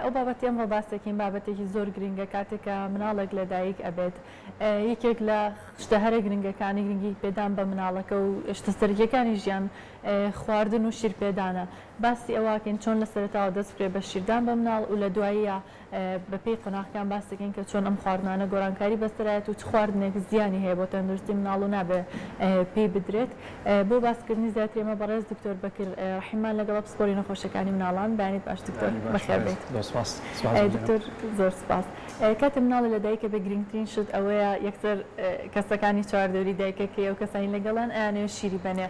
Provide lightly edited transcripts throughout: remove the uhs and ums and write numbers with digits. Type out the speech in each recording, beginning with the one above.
ئەو بابەتی ئەمڕۆ باس دەکەین بابەتێکی زۆر گرنگە کاتێک کە مناڵێک لە دایک ئەبێت یەکێک لە شتە هەرە گرنگەکانی گرنگی پێدان بە مناڵەکە و شتە سەرەکیەکانی ژیان خواردن و شیرپێدانە باسی ئەوەکەین چۆن لە سەرەتاوە دەست بکرێت بە شیردان بە مناڵ و لە دواییە بەپێی قۆناغەکان باس دەکەین کە چۆن ئەم خواردنانە گۆڕانکاری بەسەرایەت و چ خواردنێک زیانی هەیە بۆ تەندروستی مناڵ و نابێ پێی بدرێت. بۆ باسکردنی زیاتر ئێمە بەڕێز دکتۆر بەکر ڕەحیممان لەگەڵە پسپۆری نەخۆشیەکانی مناڵان. بەیانیت باش دکتۆر، بەخێر بێیت. دکتۆر زۆر سوپاس. کاتێ مناڵێ لە دایکە بێ گرنگترین شت ئەوەیە یەکسەر کەسەکانی چواردەوری دایکەکەی ئەو کەسانی لەگەڵن ئەیانەوێ شیری بەنێ.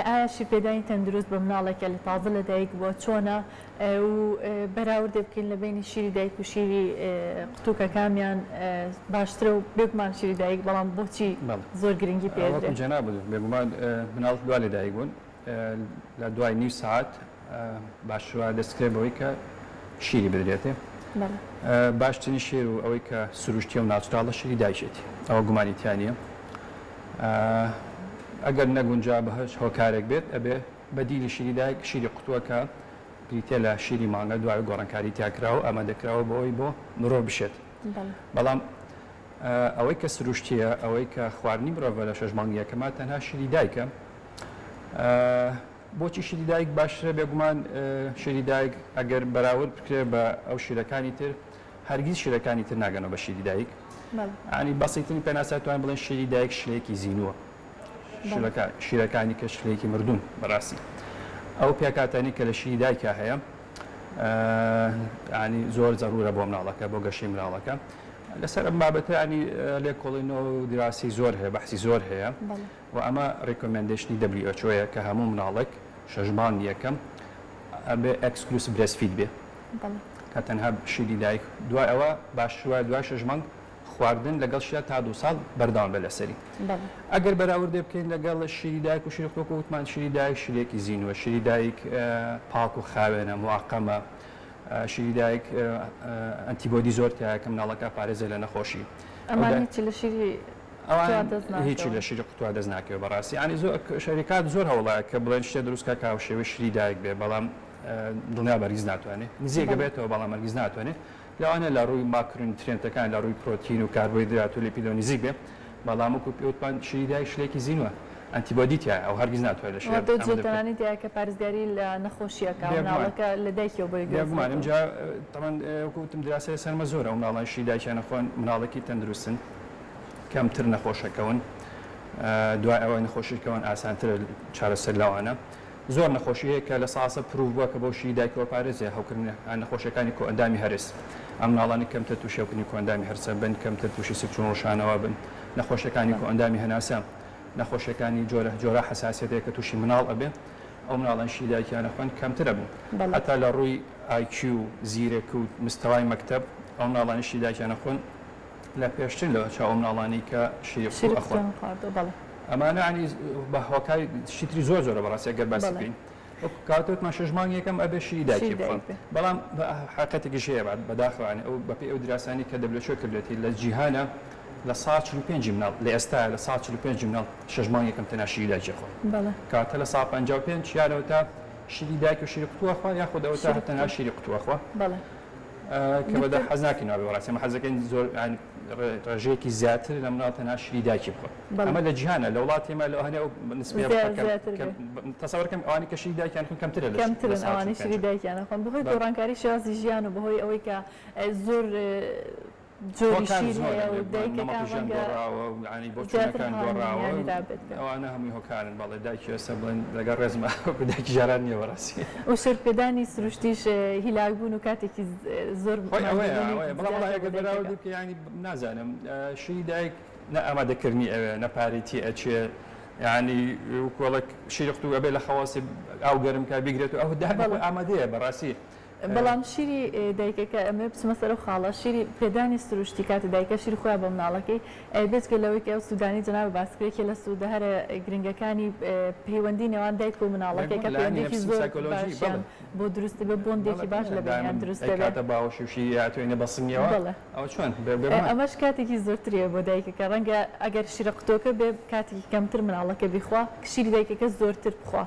ئایا شیرپێدانی تەندروست بە مناڵێک کە تازە لە دایک بووە چۆنە؟ و بەراوردێ بکەین لە بەینی شیری دایک و شیری قوتوو کە کامیان باشترە و بێگومان شیری دایک بەڵام بۆچی زۆر گرنگی پێ ئەدرێ؟ وەکو جەنابت بێگومان مناڵ دوا لە دایک بوون لە دوای نیو سەعات باشتر وایە دەست کرێ بەوەی کە شیری بدرێتێ باشترین شیر و ئەوەی کە سروشتیە و natural ە شیری دایکێتی ئەوە گومانی تیا نییە ئەگەر نەگونجا بە هەچ هۆکارێک بێت ئەبێ بەدیلی شیری دایک شیری قوتووە کە بریتیە لە شیری مانگا دوای گۆڕانکاری تیا کراوە و ئامادەکراوە بۆ ئەوەی بۆ مرۆڤ بشێت. بەڵام ئەوەی کە سروشتیە، ئەوەی کە خواردنی مرۆڤە لە شەش مانگی یەکەما تەنها شیری دایکە. بۆچی شیری دایک باشترە؟ بێگومان شیری دایک ئەگەر بەراورد بکرێت بە ئەو شیرەکانی تر هەرگیز شیرەکانی تر ناگەنەوە بە شیری دایک. یانی بەسیترین پێناسە توانین بڵێن شیری دایک شلەیەکی زینووە. شیرەکانی کە شلەیەکی مردوون بەڕاستی ئەو پێکهاتانەی کە لە شیری دایکا هەیە ینی زۆر زەرورە بۆ مناڵەکە بۆ گەشەی مناڵەکە لەسەر ئەم بابەتە ینی لێکۆڵینەوە و دراسی زۆر هەیە بەحسی زۆر هەیە و ئەمە recommendation ی WHO یە کە هەموو مناڵێک شەش مانگ یەکەم ئەبێ exclusive breastfeed بێ کە تەنها شیری دایک دوای ئەوە باشتر وایە دوای شەش مانگ خواردن لەگەڵ شیرا تا دوو ساڵ بەردەوام بێت لەسەری. ئەگەر بەراوردێ بکەین لەگەڵ شیری دایک و شیری قوتوو وەکو وتمان شیری دایک شیرێکی زینووە، شیری دایک پاک و خاوێنە، موعەقەمە، شیری دایک antibody زۆر تیایە کە مناڵەکە ئەپارێزێ لە نەخۆشی. ئەمان هیچی لە شیری قوتووا دەست ناکەون. هیچی لە شیری قوتووا دەست ناکەوێت بەڕاستی. یانی زۆر شەریکات زۆر هەوڵایە کە بڵێن شتێ دروست کا کە هاوشێوەی شیری دایک بێ بەڵام دڵنیابە هەرگیز ناتوانێ. نزیک ئەبێتەوە بەڵام هەرگیز ناتوانێ. لەوانەیە لە ڕووی macronutrient ەکان، لە ڕووی پرۆتین و کاربۆهیدرات و lipid ەوە نزیک بێ، بەڵام وەکوو پێ وتمان شیری دایک شلەیەکی زینووە، antibody تیایە، ئەو هەرگیز ناتوانێت لە شیرە واتە ئامادە بکرێت. جێتەنانی تیایە کە پارێزگاری لە نەخۆشییەکە و بێگومان، مناڵەکە لە دایکیەوە بۆی بێگومان. گوێزرێتەوە. ئینجا تەبعەن وەکوو وتم دراسە لەسەر ئەمە زۆرە، ئەو مناڵانەی شیری دایکیان ئەخۆن مناڵێکی تەندروستن، کەمتر نەخۆش ئەکەون، دوای ئەوەی نەخۆشیش کەون ئاسانترە چارەسەر لەوانە. زۆر نەخۆشی هەیە کە 100% proof بووە کە بەو شیری دایکەوە پارێزێ هەوکردنی نەخۆشیەکانی کۆئەندامی هەرس ئەم مناڵانەی کەمتر تووشی هەوکردنی کۆئەندامی هەرسە بن کەمتر تووشی سکچوون ڕشانەوە بن نەخۆشیەکانی کۆئەندامی هەناسە نەخۆشیەکانی جۆرە جۆرە حەساسیەت هەیە کە تووشی مناڵ ئەبێ ئەو مناڵان شیری دایکیان ئەخۆن کەمتر ئەبن هەتا لە ڕووی IQ زیرەک و مستەوای مەکتەب ئەو مناڵانی شیری دایکیان ئەخۆن لە پێشترن لە چاو ئەو مناڵانەی کە شیری قوتوو ئەخۆن. ئەمانە یانی بە هۆکاری شتی تری زۆر زۆرە بەڕاستی ئەگەر باسی بکەین وەکو کاتێ وتمان شەش مانگ یەکەم ئەبێ شیری دایکی بخۆن بەڵام حەقیقەتێکیش هەیە بەداخەوە یانی ئەو بەپێی ئەو دراسانەی کە WHO کردوێتی لە جیهانە 45% مناڵ لە ئێستا 45% مناڵ شەش مانگ یەکەم تەنها شیری دایکی خۆن کاتە 55% یانەوە تا شیری دایک و شیری قوتووە خوا یاخود ئەوە تا تەنها شیری قوتووە خوا کە بەدا حەز ناکەین وابێ بەڕاستی ئەمە حەز دەکەین زۆر ڕێژەیەکی زیاتر لە مناڵ تەنها شیری دایکی بخۆن ئەمە لە جیهانە لە وڵاتی ئێمە لەوانەیە ئەو نسبەیە تەسەوەر کەم ئەوانەی کە شیری دایکیان خۆن کەمترە لە کەمترن ئەوانەی شیری دایکیان خۆن بەهۆی گۆڕانکاری شێوازی ژیان و بەهۆی ئەوەی کە زۆر جۆری شیر هەیە و دایکەکان ڕەنگە زیاتر هاندانیان دابێت. ئەوانە هەمووی هۆکارن بەڵێ دایکی ئێستا بڵێن لەگەڵ ڕێزما وەکو دایکی جاران نییە بەڕاستی. و شێرپێدانی سروشتیش هیلاک بوون و کاتێکی زۆر خۆی ئەوەیە ئەوەیە بەڵام وەڵاهی ئەگەر بەراوردی بکەی یانی نازانم شیری دایک نە ئامادەکردنی ئەوێ نە پارەی تێ ئەچێ یانی وەکو شیری قوتوو ئەبێ لە خەواسی ئاو گەرم کا بیگرێت و ئەو دایک خۆی ئامادەیە بەڕاستی. بەڵام شیری دایکەکە ئەمەوێ بچمە سەر ئەو خاڵە شیری پێدانی سروشتی کاتێ دایکە شیری خۆیان بە مناڵەکەی بێجگە لەوەی کە ئەو سوودانەی جەنابت باس کرد یەکێ لە سوودە هەرە گرنگەکانی پەیوەندی نێوان دایک و مناڵەکەی کە بێگومان لایەنی پەیوەندیەکی نەفسی و زۆر سایکۆلۆژی باشیان بەڵێ. بۆ دروست دەبێ بۆندێکی باش لە بەینیان دروست دەبێ. ئەیکاتە باوەشی و شیری ئەتوێنێ بە سنگیەوە ئەوە چۆن؟ بێگومان. ئەمەش کاتێکی زۆرتری هەیە بۆ دایکەکە ڕەنگە ئەگەر شیرە قوتۆکە بێ کاتێکی کەمتر مناڵەکە بیخوا شیری دایکەکە زۆرتر بخوا.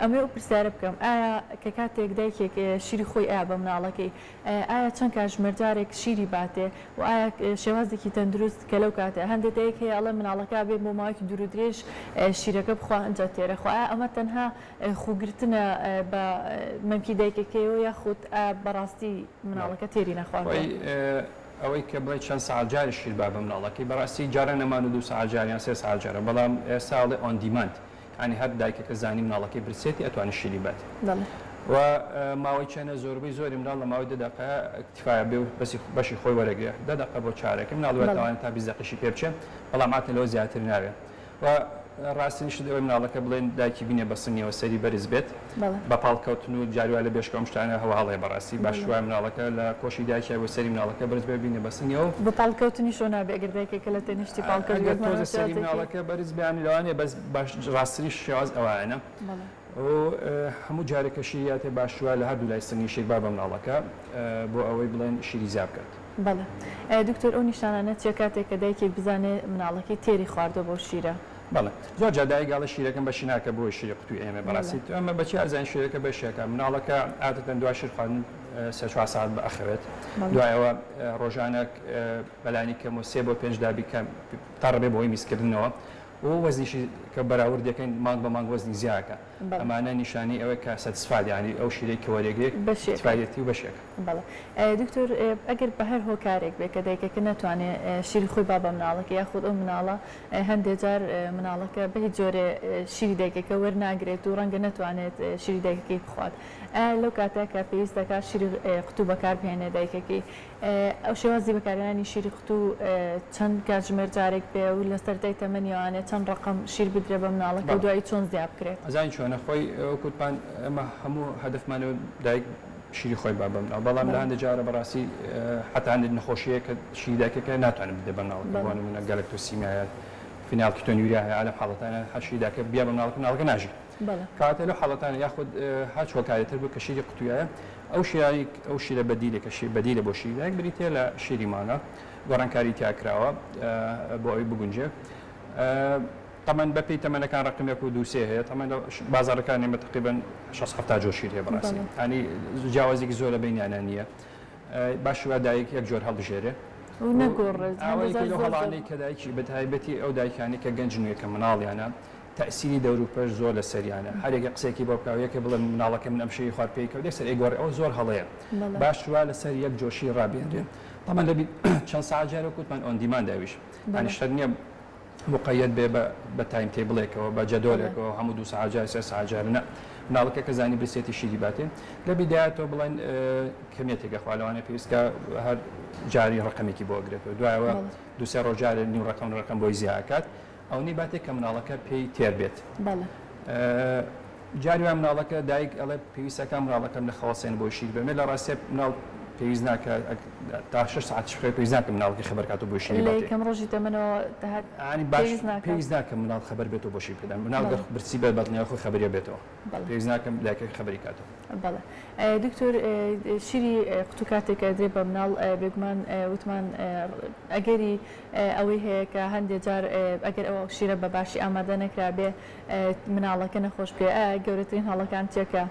ئەمەوێ ئەو پرسیارە بکەم ئایا کە کاتێک دایکێک شیری خۆی ئەیا بە مناڵەکەی ئایا چەند کاتژمێر جارێک شیری باتێ و ئایا شێوازێکی تەندروست کە لەو کاتە هەندێک دایک هەیە ئەڵێ مناڵەکە بێ بۆ ماوەیەکی دوور و درێژ شیرەکە بخوا ئینجا تێرە خۆ ئایا ئەمە تەنها خووگرتنە بە مەمکی دایکەکەیەوە یاخود ئایا بەڕاستی مناڵەکە تێری نەخواردووە؟ خۆی ئەوەی کە بڵێ چەند سەعات جارێ شیر با بە مناڵەکەی بەڕاستی جاران نەمان و دوو سەعات جار یان سێ سەعات جارە بەڵام ئێستا ئەڵێ on demand یانی هەر دایکەکە زانی مناڵەکەی برسێتی ئەتوانێت شیری بات و ماوەی چەنە زۆربەی زۆری مناڵ لە ماوەی دە دەقە ئیکتیفا بێ و بەسی بەشی خۆی وەرەگرێ دە دەقە بۆ چارەکە مناڵ دوای تاوانێت تا 20 دەقیشی پێ بچێ بەڵام عادەتەن لەوە زیاتر ناوێ و ڕاستترین شت ئەوەی مناڵەکە بڵێن دایکی بینێ بە سنگیەوە سەری بەرز بێت بە پاڵکەوتن و جاری وایە لە بێشکە ئەم شتانە هەوە هەڵەیە بەڕاستی باش وایە مناڵەکە لە کۆشی دایکیا بۆ سەری مناڵەکە بەرز بێ بینێ بە سنگیەوە. بە پاڵکەوتنیشەوە نابێ ئەگەر دایکەکە لە تەنیشتی پاڵکەوت ئەگەر تۆزێ سەری مناڵەکە بەرز بێ یانی لەوانەیە بەس باش ڕاستترین شێواز ئەوایەنە و هەموو جارێک کە شیری یاتێ باش وایە لە هەردوو لای سنگی شیر با بە مناڵەکە بۆ ئەوەی بڵێن شیری زیا بکات. بەڵێ دکتۆر ئەو نیشانانە چیە کاتێک کە دایکێک بزانێ مناڵەکەی تێری خواردوە بەو شیرە؟ بەڵێ زۆر جار دایک ئەڵێ شیرەکەم بەشی ناکە بۆیە شیری قوتوی ئێمە بەڕاستی ئەمە بەچی ئەزانین شیرەکە بەشێکە مناڵەکە عادەتەن دوای شیر خواردن سێ چوار سەعات ئەخەوێت دوای ئەوە ڕۆژانە بەلانی کەم و سێ بۆ پێنج دابی کە تەڕ بێ بۆی میزکردنەوە و وەزنیشی کە بەراورد دەکەین مانگ بە مانگ وەزنی زیاکە ئەمانە نیشانەی ئەوەیە کە satisfied یانی ئەو شیرەی کە وەرێگرێت کفایەتی و بەشێکە. بەڵێ دکتۆر ئەگەر بە هەر هۆکارێک بێ کە دایکەکە نەتوانێ شیری خۆی با بە مناڵەکە یاخود ئەو مناڵە هەندێ جار مناڵەکە بە هیچ جۆرێ شیری دایکەکە وەرناگرێت و ڕەنگە نەتوانێت شیری دایکەکەی بخوات ئایا لەو کاتە کە پێویست دەکات شیری قوتوو بەکار بهێنێ دایکەکەی ئەو شێوازی بەکارهێنانی شیری قوتوو چەند کاتژمێر جارێک بێ و لە سەرەتای تەمەنیەوانێ چەند ڕەقەم شیر بدرێ بە مناڵەکە و دوایی چۆن زیا بکرێت؟ ئەزانی چۆنە خۆی وەک وتمان ئێمە هەموو هەدەفمان ئەوە دایک شیری خۆی با بە مناڵ بەڵام لە هەندێک جارە بەڕاستی حەتا هەندێک نەخۆشی هەیە کە شیری دایکەکە ناتوانێت بدێ بە مناڵەکە بۆ نموونە galactosemia یە phenylketonuria هەیە لەم حاڵەتانە هەر شیری دایکە بیا بە مناڵەکە مناڵەکە ناژی کەواتە لەو حاڵەتانە یاخود هەرچ هۆکارێ تر بوو کە شیری قوتویایە ئەو شیرانەی ئەو شیرە بەدیلە کە شیر بەدیلە بۆ شیری دایک بریتیە لە شیری مانگا گۆڕانکاری تیا کراوە بۆ ئەوەی بگونجێ تەمەن بەپێی تەمەنەکان ڕقم یەک و دوو سێ هەیە تەمەن لە بازاڕەکان ئێمە تقریبا 60 70 جۆر شیر هەیە بەڕاستی ینی جیاوازێکی زۆر لە بینیانە نییە باش وا دایک یەک جۆر هەڵبژێرێ و نەگۆڕێت لەو هەڵانەی کە دایکی بە تایبەتی ئەو دایکانی کە گەنج نوێ کە مناڵیانە تەئسیری دەوروپەش زۆر لەسەریانە هەر یەکێ قسەیەکی بۆ بکا و یەکێ بڵێ مناڵەکەی من ئەم شیری خوارد پێی کەوت یەکسەر ئەیگۆڕێ ئەوە زۆر هەڵەیە باش وا لەسەر یەک جۆر شیر ڕابێنرێ تەبعەن لە چەند سەعات جارێ وەک وتمان on demand ئەویش یانی شەرت نییە مقەیەد بێ بە بە time table ێکەوە بە جەدۆلێکەوە هەموو دوو سەعات جارێ سێ سەعات جارێ نا مناڵەکە کە زانی برسێتی شیری باتێ لە بیدایەتەوە بڵێن کەمیەتێک ئەخوا لەوانەیە پێویست کە هەر جاری ڕەقەمێکی بۆ ئەگرێتەوە دوایەوە دوو سێ ڕۆژ جارێ نیو ڕەقەم ڕەقەم بۆی زیا ئەکات ئەونەی باتێ کە مناڵەکە پێی تێر بێت. بەڵێ. جاری وایە مناڵەکە دایک ئەڵێ پێویستە کە مناڵەکەم لە خەوەسێن بۆی شیر بەمێ لە ڕاستیا مناڵ پێویست ناکە تا شەش سەعاتیش بخەوێ پێویست ناکە مناڵەکەی خەبەر کاتەوە بۆی شیری لە باتێ. یەکەم ڕۆژی تەمەنەوە هەر یانی باش پێویست ناکات. پێویست ناکە مناڵ خەبەر بێتەوە بۆ شیر پێدان مناڵ گەر بەڵێ. برسی بێت بەدڵنیایە خۆی خەبەری ئەبێتەوە بەڵێ. پێویست ناکە دایکەکە خەبەری کاتەوە. بەڵێ دکتۆر شیری قوتوو کاتێک کە ئەدرێ بە مناڵ بێگومان وتمان ئەگەری ئەوەی هەیە کە هەندێ جار ئەگەر ئەو شیرە بە باشی ئامادە نەکرابێ مناڵەکە نەخۆش بکەوێ ئایا گەورەترین هەڵەکان چیە کە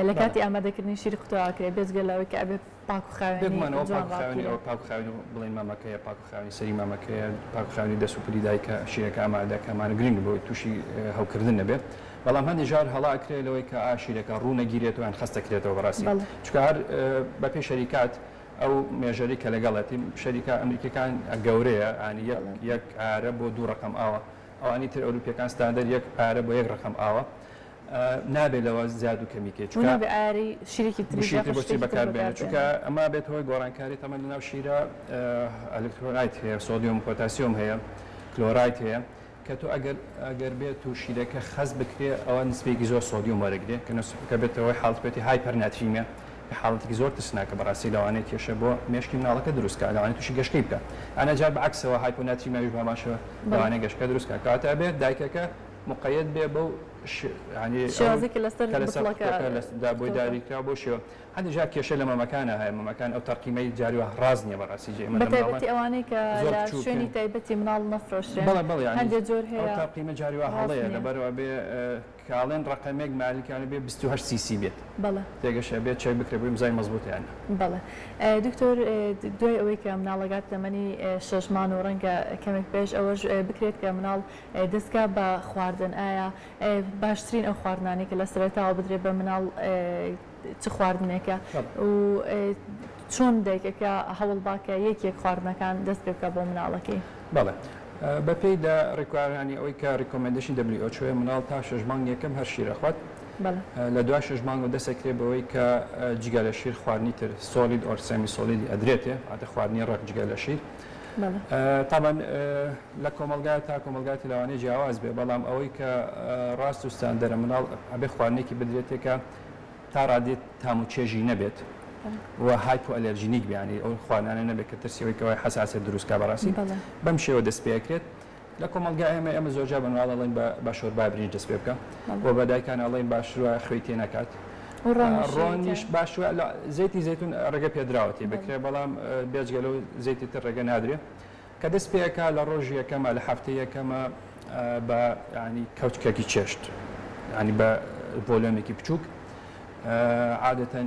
لە کاتی ئامادەکردنی شیری قوتوو ئەکرێ بێجگە لەوەی کە ئەبێ پاک و خاوێنی بێگومان ئەوە جوان پاک و خاوێنی ڕابگیرێ؟ ئەوە پاک و خاوێنی بڵێین مامەکەیە پاک و خاوێنی سەری مامەکەیە پاک و خاوێنی دەست و پلی دایکە شیرەکە ئامادە دەکا ئەمانە گرنگن بۆ ئەوەی تووشی هەوکردن نەبێ بەڵام هەندێ جار هەڵە ئەکرێ لەوەی کە ئا شیرەکە ڕوو نەگیرێتەوە یان خەست دەکرێتەوە بەڕاستی بەڵێ. چونکە هەر بەپێی شەریکات ئەو measure ەی کە لەگەڵێتی شەریکە ئەمریکیەکان گەورەیە یانی یەک یەک عارە بۆ دوو ڕەقەم ئاوە ئەوانی تر ئەوروپیەکان ستاندەر یەک عارە بۆ یەک ڕەقەم ئاوە نابێت لەوە زیاد و کەمی کەی چونکە نابێ عارەی شیرێکی تریش شیری تر یاخود بۆ چی شتێکی تر بەکار بەکار بێنێت چونکە بێنێ. ئەمە بێت هۆی گۆڕانکاری تەمەن لەناو شیرە electrolyte هەیە سۆدیۆم و پۆتاسیۆم هەیە کلۆرایت هەیە کە تۆ ئەگەر ئەگەر بێت و شیرەکە خەست بکرێ ئەوا نسبەیەکی زۆر سۆدیۆم وەرەگرێ کە نس کە بێتە هۆی حاڵەت پێتی hypernatremia کە حاڵەتێکی زۆر ترسناکە بەڕاستی لەوانەیە کێشە بۆ مێشکی مناڵەکە دروست کا لەوانەیە تووشی گەشکەی بکا ئەنا جار بە عەکسەوە hyponatremia یش بە هەمان شێوە بەڵێ. لەوانەیە گەشکە دروست کا کەواتە ئەبێ دایکەکە مقەیەت بێ بەو. شێوازێک کە لەسەر بتڵەکە دا بۆی داریکرا بۆ شێوە هەندێک جار کێشە لە مەمەکانە هەیە مەمەکان ئەو تەرقیمەی جاری وا ڕاست نییە بەڕاستی جێ ئێمە لە بەتایبەتی مناڵان ئەوانەی کە زۆر لە بچووکن شوێنی تایبەتی مناڵ نەفرۆشرێن بەڵێ بەڵێ یانی هەندێ جۆر ئەو هەیە تەرقیمە جاری وا ڕاست هەڵەیە نییە. لەبەرئەوە ئەبێ کاڵێن ڕەقەمێک مالیکانە بێ 28 سی سی بێت. بەڵێ. تێگەشت ئەبێت چێک بکرێت بۆی بزانین مەزبوتە یان نا. بەڵێ دکتۆر دوای ئەوەی کە مناڵ ئەگات تەمەنی شەش مانگ و ڕەنگە کەمێک پێش ئەوەش بکرێت کە مناڵ دەستکا بە خواردن ئایا باشترین ئەو خواردنانەی کە لە سەرەتاوە بدرێت بە مناڵ چ خواردنێکە و چۆن دایکەکە هەوڵ با کە یەک یەک خواردنەکان دەست پێ بکا بۆ مناڵەکەی؟ بەڵێ بەپێی دە require ینی ئەوەی کە recommendation WHO یە مناڵ تا شەش مانگ یەکەم هەر شیر ئەخوات لە دوای شەش مانگەوە دەست ئەکرێ بەوەی کە جگە لە شیر خواردنی تر solid or semi solid ی ئەدرێتێ واتە خواردنی ڕەق جگە لە شیر تابان لە کۆمەڵگا تا کۆمەڵگای تر لەوانەیە جیاواز بێ بەڵام ئەوەی کە ڕاست و ستاندەرە مناڵ ئەبێ خواردنێکی بدرێتێ کە تا ڕادێت تام و چێژی نەبێت و hypoallergenic بێ یانی ئەو خواردنانە نەبێت کە ترسی ئەوەی کەوای حەساسیەت دروست کا بەڕاستی بەم شێوە دەست پێ ئەکرێت لە کۆمەڵگای ئێمە ئێمە زۆرجار بە مناڵ ئەڵێین بە بە شۆربای برنج دەست پێ بکە و بە دایکان ئەڵێین باشتر وایە خوێی تێ نەکات ڕۆنیش باش وایە لە زەیتی زەیتون ڕێگە پێدراوە تێ بکرێ بەڵام بێجگە لەو زەیتی تر ڕێگە نادرێ کە دەست پێ ئەکا لە ڕۆژی یەکەمە لە هەفتەی یەکەمە بە یانی کەوچکێکی چێشت یانی بە volume ێکی بچووک عادەتەن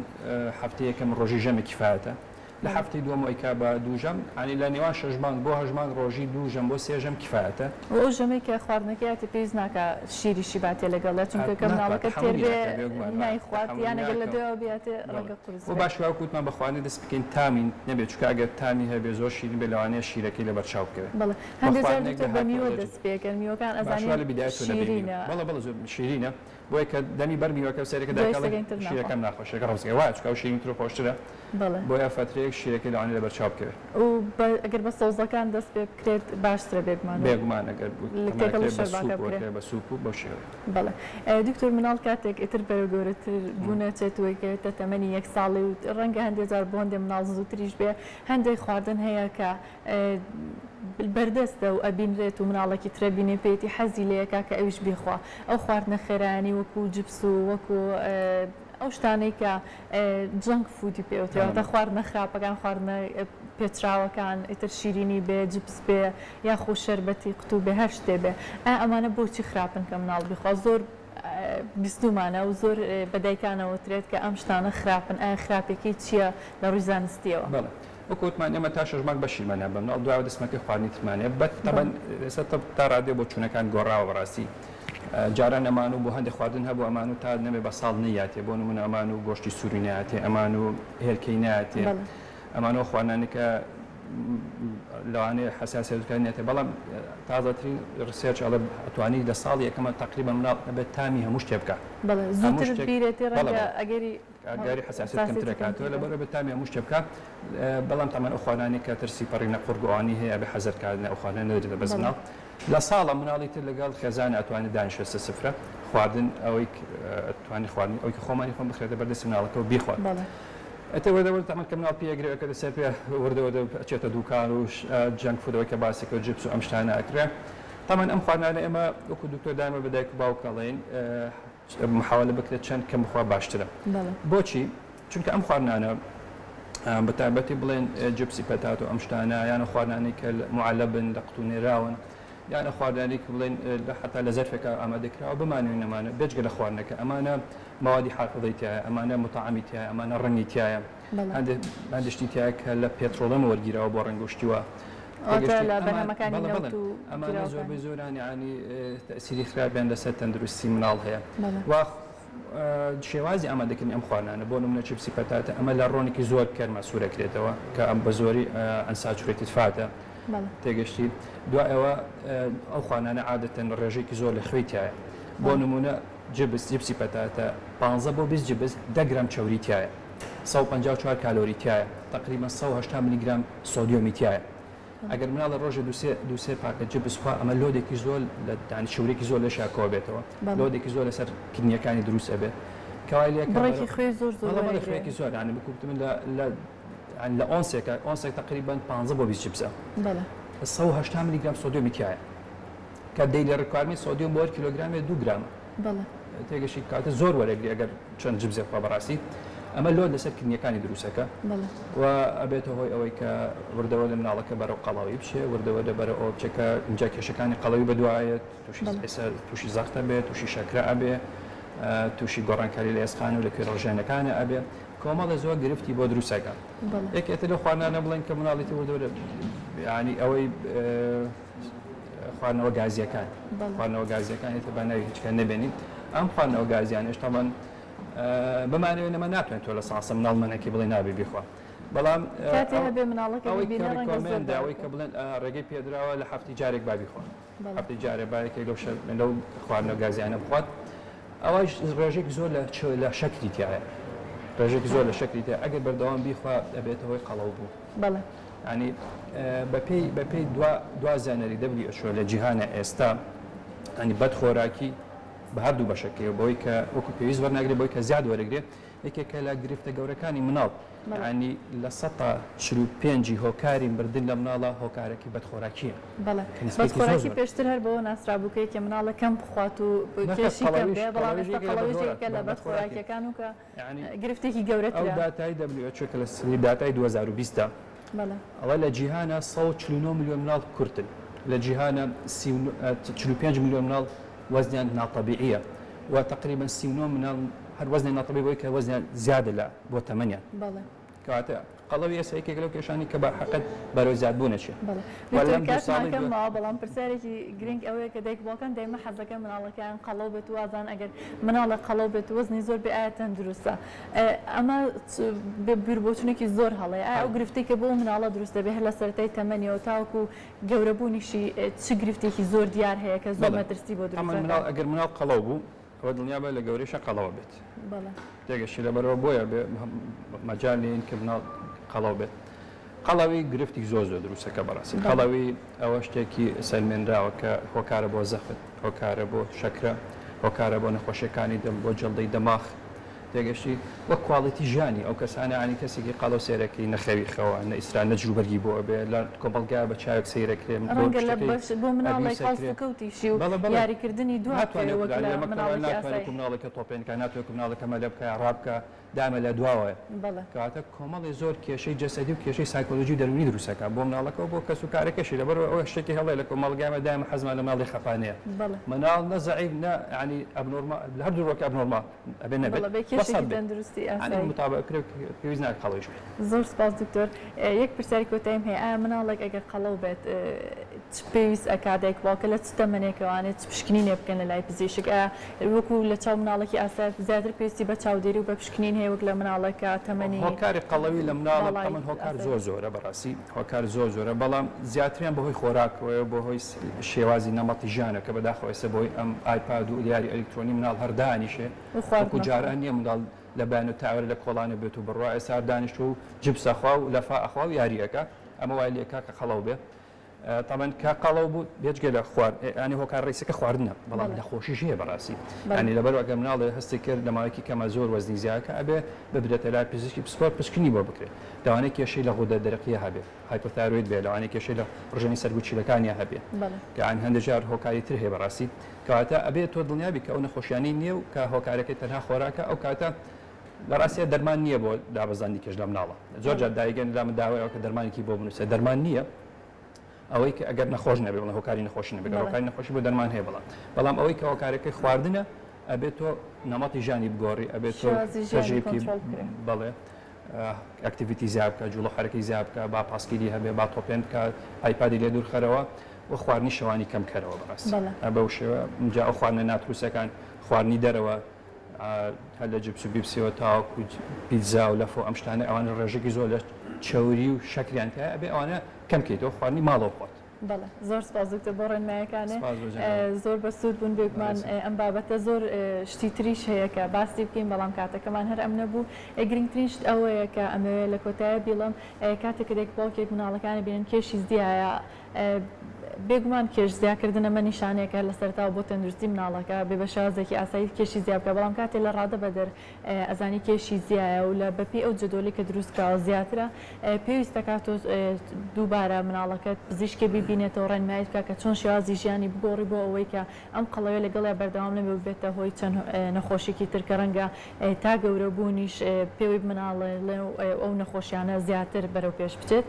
هەفتەی یەکەم ڕۆژی ژەمێک کفایەتە لە هەفتەی دووەم ئەیکا بە دوو ژەم یانی لە نێوان شەش مانگ بۆ هەشت مانگ ڕۆژی دوو ژەم بۆ سێ ژەم کفایەتە. وە ئەو ژەمەی کە خواردنەکەی ئەتێ پێویست ناکا شیریشی باتێ لەگەڵیا چونکە کە مناڵەکە تێر بێ نایخوات یان ئەگەر لە دوایەوە بیاتێ ڕەنگە قورس بێ. باش وەک وتمان بە خواردنی دەست بکەین تامی نەبێ چونکە ئەگەر تامی هەبێ زۆر شیرین بێ لەوانەیە شیرەکەی لەبەر چاو بکەوێ. بەڵێ هەندێ جار دکتۆر بە میوە دەست پێکەن میوەکان ئەزانین شیرینە. بەڵێ بەڵێ زۆر شیرینە بۆیە کە دەمی بەر میوەکە سەیرەکە دایکە ئەڵێ شیرەکەم ناخۆشە ڕەوزەکە وایە چونکە ئەو شیرینتر و خۆشترە. بەڵێ. بۆیە فەترەیەک شیرەکەی لەوانەیە لەبەر چاو بکەوێت. و بە ئەگەر بە سەوزەکان دەست پێ بکرێت باشترە بێگومان. بێگومان ئەگەر تێکەڵی بە شۆرباکە سوپ بکرێ. وەکرێ بە سوپ و بەو شێوەیە. بەڵێ دکتۆر مناڵ کاتێک ئیتر بەرەو گەورەتر بوون ئەچێت و ئەکەوێتە تەمەنی یەک ساڵی و ڕەنگە هەندێ جار بۆ هەندێ مناڵ زووتریش بێ هەندێک خواردن هەیە کە بەردەستە و ئەبینرێت و مناڵێکی ترە بینێ پێیەتی حەزی لێ ئەکا کە ئەویش بیخوا ئەو خواردنە خێرایانەی وەکو جپس و وەکو ئەو شتانەی کە junk food ی پێ وترێ واتە خواردنە خراپەکان خواردنە پێچراوەکان ئیتر شیرینی بێ جپس بێ یاخو شەربەتی قوتوو بێ هەر شتێ بێ ئایا ئەمانە بۆچی خراپن کە مناڵ بیخوا زۆر بیستومانە و زۆر بە دایکانە وترێت کە ئەم شتانە خراپن ئایا خراپێکەی چییە لە ڕووی زانستیەوە؟ بەڵێ وەکو وتمان ئێمە تا شەش مانگ بەشیمان هەیە بە مناڵ دوایەوە دەستمان کرد خواردنی ترمان هەیە بە تەبەن ئێستا تب تا ڕادەیە بۆچوونەکان گۆڕاوە بەڕاستی جاران ئەمان و بۆ هەندێک خواردن هەبوو ئەمان و تا نەبێ بە ساڵ نەیاتێ بۆ نمونە ئەمان و گۆشتی سووری نایاتێ ئەمان و هێلکەی نایاتێ ئەمان و خواردنانی کە لەوانەیە حساسیەت بکات نێتێ بەڵام تازەترین research ئەڵێ ئەتوانی لە ساڵی یەکەمە تقریبا مناڵ ئەبێت تامی هەموو شتێ بکات بەڵێ زووتر بیرێتێ ڕەنگە ئەگەری ئەگەری حساسیەت کەمتر ئەکاتەوە لەبەر ئەبێت تامی هەموو شتێ بکات بەڵام تەمان ئەو خواردنانەی کە ترسی پەڕینە قوڕگ و ئەوانەی هەیە ئەبێ حەزەر کات ئەو خواردنە نەدرێتە بەس مناڵ لە ساڵە مناڵی تر لەگەڵ خێزان ئەتوانێت دانیشێت سەر سفرە خواردن ئەوەی توانی خواردن ئەوەی کە خۆمانی خۆم بخرێتە بەردەستی مناڵەکە و بیخوات ئەتە وردە وردە تەمەن کە مناڵ پێگرێ ئەکەوێتە سەر پێ وردە وردە ئەچێتە دوکان و junk food ئەوەی کە باسی کرد جپس و ئەم شتانە ئەکرێ تەمەن ئەم خواردنانە ئێمە وەکو دکتۆر دایمە بە دایک و باوک ئەڵێین محاولە بکرێت چەند کەم بخوا باشترە بۆچی چونکە ئەم خواردنانە بە تایبەتی بڵێن جپسی پەتات و ئەم شتانە یانە خواردنانەی کە معلبن لە قوتو نێراون یانە خواردنانی کە بڵێن حتا لە زەرفێکە ئامادەکراوە بمانوێن نەمانە بێجگە لە خواردنەکە ئەمانە مەوادی حافظەی تایە ئەمانە متعامی تایە ئەمانە ڕەنگی تایە هەندێک شتی تایە کە لە پێترۆڵەمە وەرگیراوە بۆ ڕەنگ و شتی وا. ئەمانە زۆربەی زۆران یانی تەئسیری خراپیان لەسەر تەندروستی مناڵ هەیە و شێوازی ئامادەکردنی ئەم خواردنانە بۆ نمونە چپسی پەتاتە ئەمە لە ڕۆنێکی زۆر گەرما سوورەکرێتەوە کە ئەم بە زۆری unsaturated fat ە تێگەشتی دوای ئەوە ئەو خواردنانە عادەتەن ڕێژەیەکی زۆر لە خوێی تایە بۆ نمونە جبس جپسی پەتاتە 15 بۆ 20 جبس 10 گرام چەوری تایە 154 کالۆری تایە تقریبا 180 میلیگرام سۆدیۆمی تایە ئەگەر مناڵە ڕۆژێ دوسێ دوسێ پاکەت جبس خوا ئەمە load ێکی زۆر لە دانی چەورێکی زۆر لەشا کۆ بێتەوە load ێکی زۆر لەسەر kidney ەکانی دروست ئەبێت کەوای لێ بڕێکی خوێ زۆر زۆر بەڵێ خوێکی زۆر یانی بکوت من لە لە لە ئۆنسێکە ئۆنسێک تقریبا 15 بۆ 20 جبسە بەڵێ 180 میلیگرام سۆدیۆمی تایە کە daily requirement سۆدیۆم بۆ هەر کیلۆگرامێ 2 گرامە. بەڵێ. تێگەشی کاتە زۆر وەرەگری ئەگەر چەند جبزێک بخوا بەڕاستی ئەمە load لەسەر kidney ەکانی دروستەکە بەڵێ. و ئەبێتە هۆی ئەوەی کە وردە وردە مناڵەکە بەرەو قەڵەوی بچێ وردە وردە بەرەو ئەوە بچێ کە ئینجا کێشەکانی قەڵەوی بەدوایەت تووشی بەڵێ. ئێستا تووشی زەخت ئەبێ تووشی شەکرە ئەبێ تووشی گۆڕانکاری لە ئێسقان و لە کوێرە ڕژێنەکانە ئەبێ کۆمەڵێ زۆر گرفتی بۆ دروستەکە بەڵێ. یەکێتر لەو خواردنانە بڵێن کە مناڵی تر وردە وردە یانی ئەوەی خواردنەوە گازیەکان خواردنەوە گازیەکان ئیتر با ناوی هیچ کە نەبێنین ئەم خواردنەوە گازیانەش تەبەن بمانەوێ نەمە ناتوانێت تۆ لە ساسە مناڵ منەکی بڵێ نابێ بیخوا بەڵام کاتێ هەبێ مناڵەکە ئەوەی کە recommend ئەوەی کە بڵێن ڕێگەی پێدراوە لە هەفتی جارێک با بیخوا هەفتی جارێ با یەکێک لەو لەو خواردنەوە گازیانە بخوات ئەوەش ڕێژێک زۆر لە لە شەکری تایە ڕێژێک زۆر لە شەکری تیا ئەگەر بەردەوام بیخوا ئەبێتە هۆی قەڵەو بوو بەڵێ. یانی بەپێی بەپێی دوا دوا زانیاری WHO لە جیهانە ئێستا ینی بەد خۆراکی بە هەردوو بەشەکەی بەوەی کە وەکو پێویست وەرناگرێت بۆی کە زیاد وەرەگرێت یەکێکە لە گرفتە گەورەکانی مناڵ ینی 45% هۆکاری مردن لە مناڵە هۆکارەکەی بەدخۆراکیە. بەڵێ بەدخۆراکی پێشتر هەر بەوە ناسرابوو کە یەکێ مناڵە کەم بخوات و کێشی کەم بێ بەڵام ئێستا قەڵەویش یەکێکە لە بەدخۆراکیەکان و کە گرفتێکی گەورەترە. ئەو داتای WHO کە لە سلی داتای 2020 دا ئەڵێ لە جیهانا 149 ملیۆن مناڵ کورتن، لە جیهانا 45 ملیۆن مناڵ وەزنیان ناتەبیعیە و تەقریبەن 39 مناڵ هەر وەزنیان ناتەبیعی بۆی کە وەزنیان زیادە لە بۆ تەمەنیان. کەواتە قەڵەوی ئێستا یەکێکە لەو کێشانەی کە بە حەقت بەرەو زیادبوون ئەچێ. بەڵێ و دکتۆر لەم دوو کاتمان ساڵەی کەم دوای. ماوە بەڵام پرسیارێکی گرنگ ئەوەیە کە دایک و باوکان دایمە حەزەکەن مناڵەکەیان قەڵەو بێت و وازان ئەگەر مناڵێک قەڵەو بێت و وەزنی زۆر بێ ئایا تەندروستە ئەمە بیربۆچونێکی زۆر هەڵەیە ئایا ئەو گرفتەی کە بۆ ئەو مناڵە دروست دەبێت هەر لە سەرەتای تەمەنیەوە تاوەکو گەورەبوونیشی چ گرفتێکی زۆر دیار هەیە کە زۆر بەڵێ مەترسی بۆ دروست ئەمە دەکات؟ مناڵ ئەگەر مناڵ قەڵەو بوو ئەوە دڵنیابە لە گەورەیشا قەڵەوە بێت. بەڵێ. تێگەشتی لەبەرئەوە بۆیە بێ مەجال نین کە مناڵ قەڵەو بێت. قەڵەوی گرفتی زۆر زۆر دروستەکە بەڕاستی قەڵەوی ئەوە شتێکی سەلمێنراوە کە هۆکارە بۆ زەخت هۆکارە بۆ شەکرە هۆکارە بۆ نەخۆشیەکانی دڵ بۆ جەڵدەی دەماخ تێگەشتی وە quality ژیانی ئەو کەسانە یانی کەسێکی قەڵەو سێرەکەی نە خەوی خەوە نە ئیسرا نە جلوبەرگی بۆ ئەبێ لە کۆمەڵگا بە چاوێک سەیرەکرێ بۆ ڕەنگە لە شتەکەی بەش بۆ مناڵێک abuse ئەکرێ هەڵسوکەوتیشی و بەڵێ بەڵێ یاریکردنی دوا ناتوانێ بکەوێ وەک وەکو لە لە مەکتەبا مناڵێکی ناتوانێ ئاسایی. وەکو مناڵێکە تۆپێن کا ناتوانێ وەکو مناڵێکە مەلە بکا ڕابکا دامە لە دواوەیە. بەڵێ. کەواتە کۆمەڵێ زۆر کێشەی جەسەدی و کێشەی سایکۆلۆجی و دەروونی دروست ئەکا بۆ مناڵەکە و بۆ کەس و کارەکەشی لەبەرئەوە ئەوە شتێکی هەڵەیە لە کۆمەڵگای ئێمە دایمە حەزمان لە مناڵی خەپانەیە بەڵێ. مناڵ نە زەعیف نە یانی abnormal لە هەردوو ڕووەکە abnormal ئەبێ نەبێت بەڵێ بێ وەسەت کێشێکی بێت تەندروستی یانی ئاسایی. متابعە بکرێ پێویست ناکا قەڵەویش بێت. زۆر سپاس دکتۆر. یەک پرسیاری کۆتاییم هەیە ئایا مناڵێک ئەگەر قەڵەو بێت چ پێویست ئەکات دایک و باوکە لە چ تەمەنێکەوانێ چ پشکنینێ بکەن لە لای پزیشک ئایا وەکو لە چاو مناڵێکی ئاسای زیاتر پێویستی بە چاودێری و بە پشکنین هەیە وەک لە مناڵێک کە تەمەنی هۆکاری قەڵەوی لە مناڵە باڵای تەمەن هۆکار ئاسایی زۆر زۆرە بەڕاستی هۆکار زۆر زۆرە بەڵام زیاتریان بەهۆی خۆراکەوەیە و بەهۆی شێوازی نەمەتی ژیانە کە بەداخەوە ئێستا بەهۆی ئەم ئایپاد و یاری ئەلیکترۆنی مناڵ هەر دانیشێ و وەکو خواردنە خۆ. جاران نییە منداڵ لە بەیان و تاوەرە لە کۆڵانە بێت و بڕوا ئێستا هەر دانیشتووە و جپس ئەخوا و لەفا ئەخوا و یاری ئەکا ئەمە وای لێ ئەکا کە قەڵەو بێ تەبعەن کە قەڵەو بوو بێجگە لە خوارد یانی هۆکار ڕئیسەکە خواردنە بەڵام نەخۆشیش هەیە بەڕاستی یانی لەبەر ئەگەر مناڵێ هەستی کرد لە ماوەیەکی کەمە زۆر وەزنی زیاکە ئەبێ ببرێتە لای پزیشکی پسپۆر پشکنی بۆ بکرێت لەوانەیە کێشەی لە غودە دەرەقیە هەبێ hypothyroid بێ لەوانەیە کێشەی لە ڕژێنی سەرگورچیلەکانیا هەبێ کە یان هەندێک جار هۆکاری تر هەیە بەڕاستی کەواتە ئەبێ تۆ دڵنیابی کە ئەو نەخۆشیانەی نییە و کە هۆکارەکەی تەنها خۆراکە ئەو کاتە لە ڕاستیا دەرمان نییە بۆ دابەزاندنی کێش لە مناڵە زۆر جار دایکن لا من داوای ئەوە کە دەرمانێکی بۆ بنووسێ دەرمان نییە ئەوەی کە ئەگەر نەخۆش نەبێ بڵێ هۆکاری نەخۆشی نەبێت هۆکاری نەخۆشی بۆ دەرمان هەیە بەڵام بەڵام ئەوەی کە هۆکارەکەی خواردنە ئەبێت تۆ نەمەتی ژیانی بگۆڕی ئەبێت تۆ تەژی بکەی بەڵێ activity زیاد بکە جوڵە حرەکەی زیاد بکە با پاسکیلی هەبێ با تۆپێن بکە ئایپادی لێ دوورخەرەوە و خواردنی شەوانی کەم کەرەوە بەڕاستی بەو شێوە جا ئەو خواردنە ناتروسەکان خواردنی دەرەوە هەر لە جپس و بیپسیەوە تاوەکو پیتزا و لەفە و ئەم شتانە ئەوانە ڕێژەکی زۆر لە چەوری و شەکریان تیایە ئەبێ ئەوانە کەم کەیتەوە خواردنی ماڵەوە بخۆت. بەڵێ زۆر سپاس دکتۆر بۆ ڕێنمایەکانێ سپاس بۆ جەنابت. زۆر بەسوود بوون بێگومان بەڕێزم. ئەم بابەتە زۆر شتی تریش هەیە کە باسی بکەین بەڵام کاتەکەمان هەر ئەم نەبوو گرنگترین شت ئەوەیە کە ئەمەوێ لە کۆتایە بیڵێم کاتێک کە دایک و باوکێک مناڵەکانی بینن کێشی زیایە. بێگومان کێش زیاکردن ئەمە نیشانەیەکە هەر لە سەرەتاوە بۆ تەندروستی مناڵەکە بێ بە شێوازێکی ئاسایی کێشی زیا بکە، بەڵام کاتێ لە ڕادە بەدەر ئەزانی کێشی زیایە و لە بەپێی ئەو جەدۆلی کە دروست کراوە زیاترە پێویستە کات تۆ دووبارە مناڵەکەت پزیشکێ بیبینێتەوە ڕێنماییت بکە کە چۆن شێوازی ژیانی بگۆڕی بۆ ئەوەی کە ئەم قەڵەویە لەگەڵیا بەردەوام نەبێ و ببێتە هۆی چەند نەخۆشیکی تر کە ڕەنگە تا گەورە بوونیش پێوەی مناڵێ و ئەو نەخۆشیانە زیاتر بەرەو پێش بچێت.